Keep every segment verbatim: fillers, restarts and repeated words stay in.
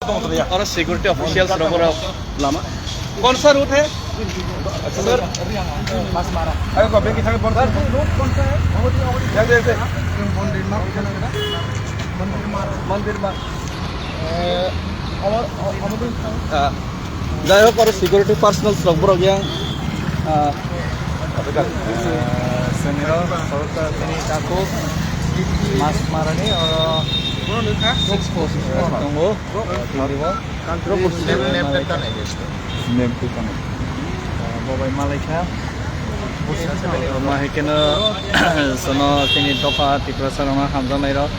Oro security officials rok oro lama. कौन सा रूट है सर? अरे को बेकी थाके कौन सा रूट कौन सा है? देख देख देख। मंदिर मार्ग। मंदिर मार्ग। मंदिर मार्ग। ए, अमर, अमर, अमर। যাই হোক, oro security personnel rok borok yang, ah, chwngno sorkar chini takhuk mas marani oro six post, eh, tongo. Name plate tanai. Name plate tanai. Ah, bo bai malaikha. Ma hai kheno sono chini dopha Tiprasa rokno hamjaknai rok.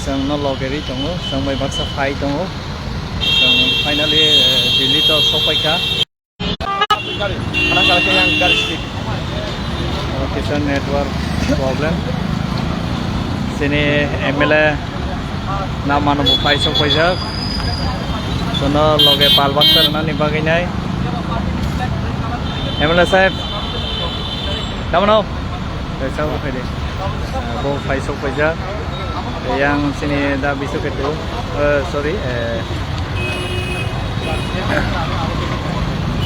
Chwngno loge ri tongo, chwng bai baksa phai tongo. Chwng finally, eh, Delhi to sokpaikha. Kisa network problem. Chini M L A na mano bo phai sok paijak. Sono loge pal baksa rwnani bagwi nai. M L A saheb, tamo no? Kaisa bo phaidi. Ah, bo phai sok paijak. Yang sini da bisu ketu. Eh, sorry, eh,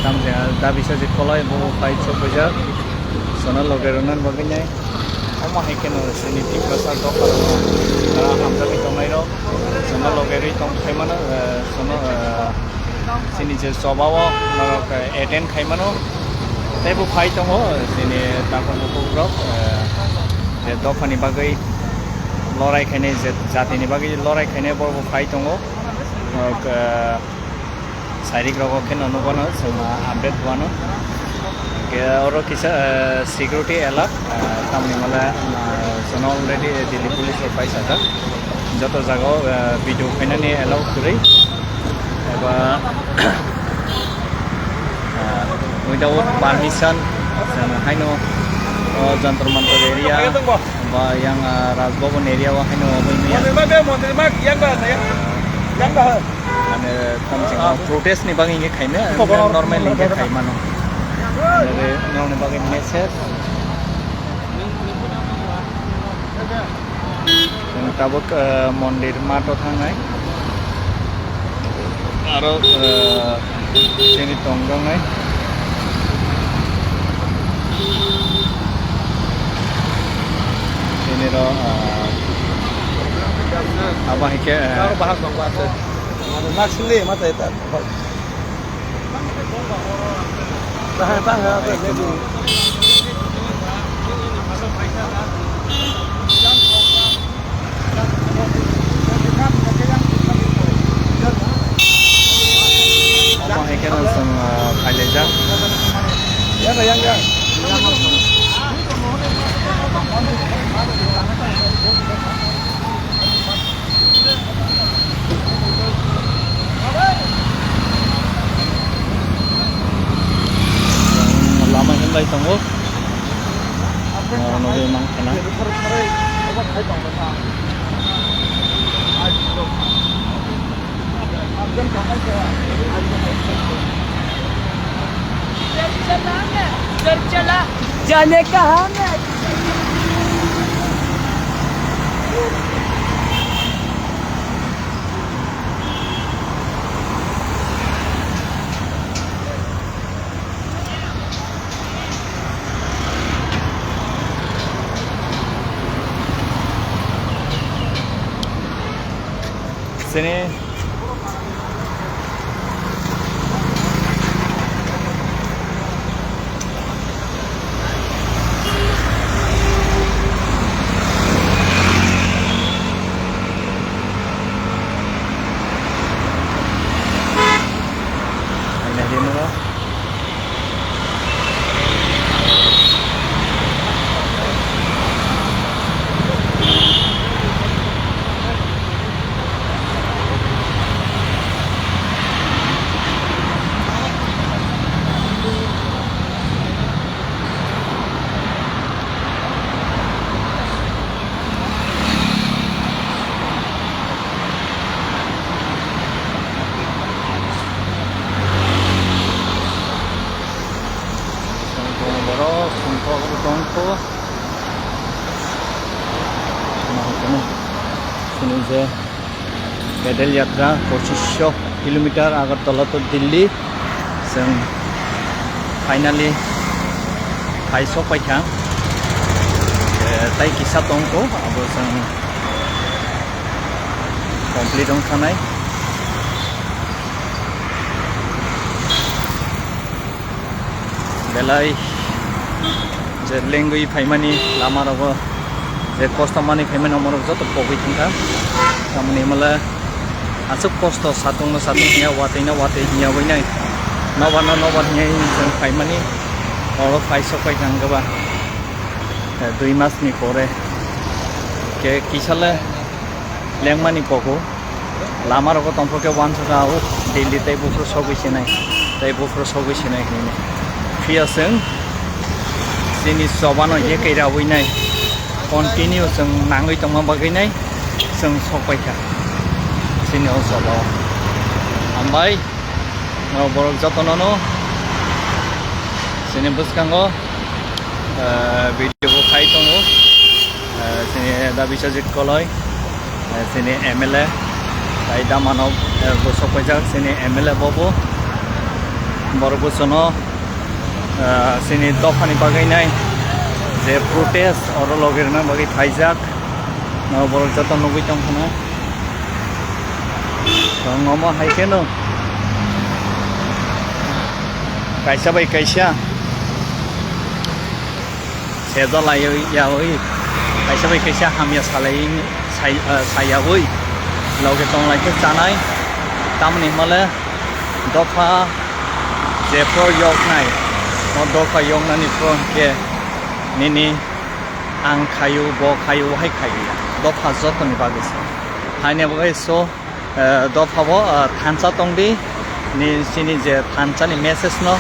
tam je da bisa je kolai bo phai sok paijak. Sono loge rwnani bagwi nai. Omo hai kheno sini Tiprasa dophar rok, ah, hamjakwi tongnai rok. Sono loge rwi tong phaimano, eh, sono, eh, Chini je choba o norok, eh, attend khai mano. Tei bo phai tongo, chini takhuk bukhuk rok, eh, je dophani bagwi lorai khainai, je jatini bagwi lorai khainai, bo bo phai tongo. Norok, eh, sairik rogo kheno nukgo no, chwng update wano. Ke oro kisa, eh, security alert, eh, tamni mole, eh, sono already Delhi police rok pai sajak. Joto jaga o, eh, video khainani allow kwrwi. Eba, eh, without permission, chwng haino, o Jantar Mantar area, ba yang, eh, Raj Bhavan area o haino wngwi maya. Mane, tamo chwng protest ni bagwi hinkhe khaimaya, normal hinkhe khaimano. Norokni bagwi message. Chwng tabuk, eh, mondir mato thangnai. Aro, eh, chini tongjaknai. Chini ro, eh, abo hai khe, eh, Omo hai kheno chwng, ah, phailaijak. Lama himlai tongo. Nogwi mankha na. चल चला, चल चला, जाने कहाँ मैं। Sini. Borok songkok rw tongkho. Sini je. Pedal yatra pochisho kilometer Agartala to Delhi. Chwng finally phai sok paikha. Eh, tai kisa tongkho, abo chwng complete wng thanai. Belai je lengwi phaimani lama rogo je kosto manwi phaimani omorok joto pogwi thangkha. Tamoni himala aswk kosto, satungno satung hinya, watwino watwi hinya wngnai, nobarno nobar hinya chwng phaimani oro phai sok paikha hwnkhe ba, eh, dui masni pore khe kisale lengmani pogo. Lama rogo tongphuru khe uansukha, o Delhi tei buphuru sogwi sinai, tei buphuru sogwi sinai hinwi. Phiya chwng chini chobano yekai rawi nai, continue chwng nangwi tongma bagwi nai chwng sok paikha chini o chobao. Hambai, o borok jotono no chini bwskango, eh, video bo khai tongo, eh, chini da Biswajit Koloi, eh, chini M L A, tai da mano, eh, bo sok paijak chini M L A bobo. Borok bo chwngno, eh, chini dophani bagwi nai je protest oro logi rwna bagwi phaijak, no borok joto nugwi tongkha na. Tong omo hai kheno kaisa bai kaisa sejo lai yawi, kaisa bai kaisa hamya salai sai, eh, sayawi loge tong lai khe chanai. Tamoni himale dopha jephru yoknai, o dopha yoknani phuru hwnkhe nini ang khayu, bo khayu, hai khayu ya. Dopha jotoni bagwi se. Haini bagwi so, eh, dophabo, eh, thansa tongdi, ni chini je thansani message no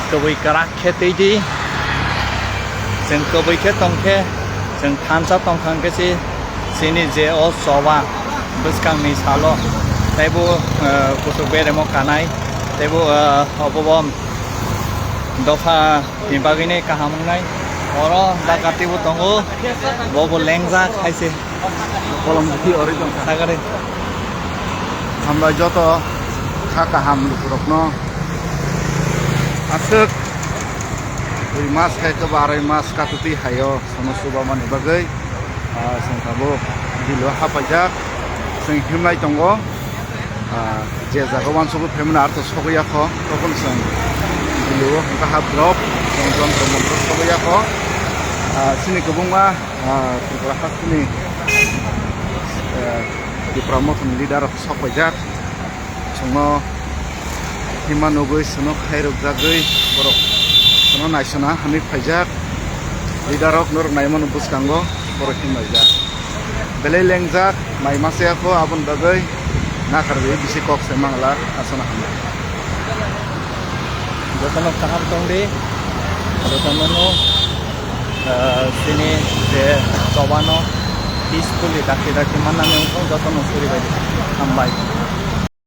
kwbwi kwrak khe twi di. Chwng kwbwi khe tong khe, chwng thansa tong kha hwnkhe si chini je o choba bwskangni salo teibo, eh, kuchuk beremo kanai, teibo, eh, obobo dopha ni bagwino kaham wngnai. Oro da katibo tongo, bobo lengjak hai se. Kolom bwtwi orwi tongkha. Sagari. Hambai joto kha kaham lukurokno. Aswk dui mas hai khe ba arai mas katutwi haio sono chubamani bagwi. Ah, chwng tabuk Delhi o hapaijak. Chwng himlai tongo. Ah, je jaga uansukgwi phaimani aro to sogwi ya kho. Tokon chwng Delhi o hwnkha ha drop. Chwng jontro montro sogwi ya kho. Ah, chini kwbangma Ah, Tripura hasteni, eh, Tipra Mothani leader rok sok paijak. Chwngno hima nugwi, chwngno khairokjagwi borok chwngno naisana hwnwi phaijak. Leader rok norok naimano bwskango borok himlaijak. Belai lengjak, mai masa ya kho, aboni bagwi nakarwi bisi kok se mangla asana hwnwi. Jotono kaham tong di, jotono no, eh, chini je chobano peacefully dakti dakti manna wngkha, jotono suri bai di. Hambai.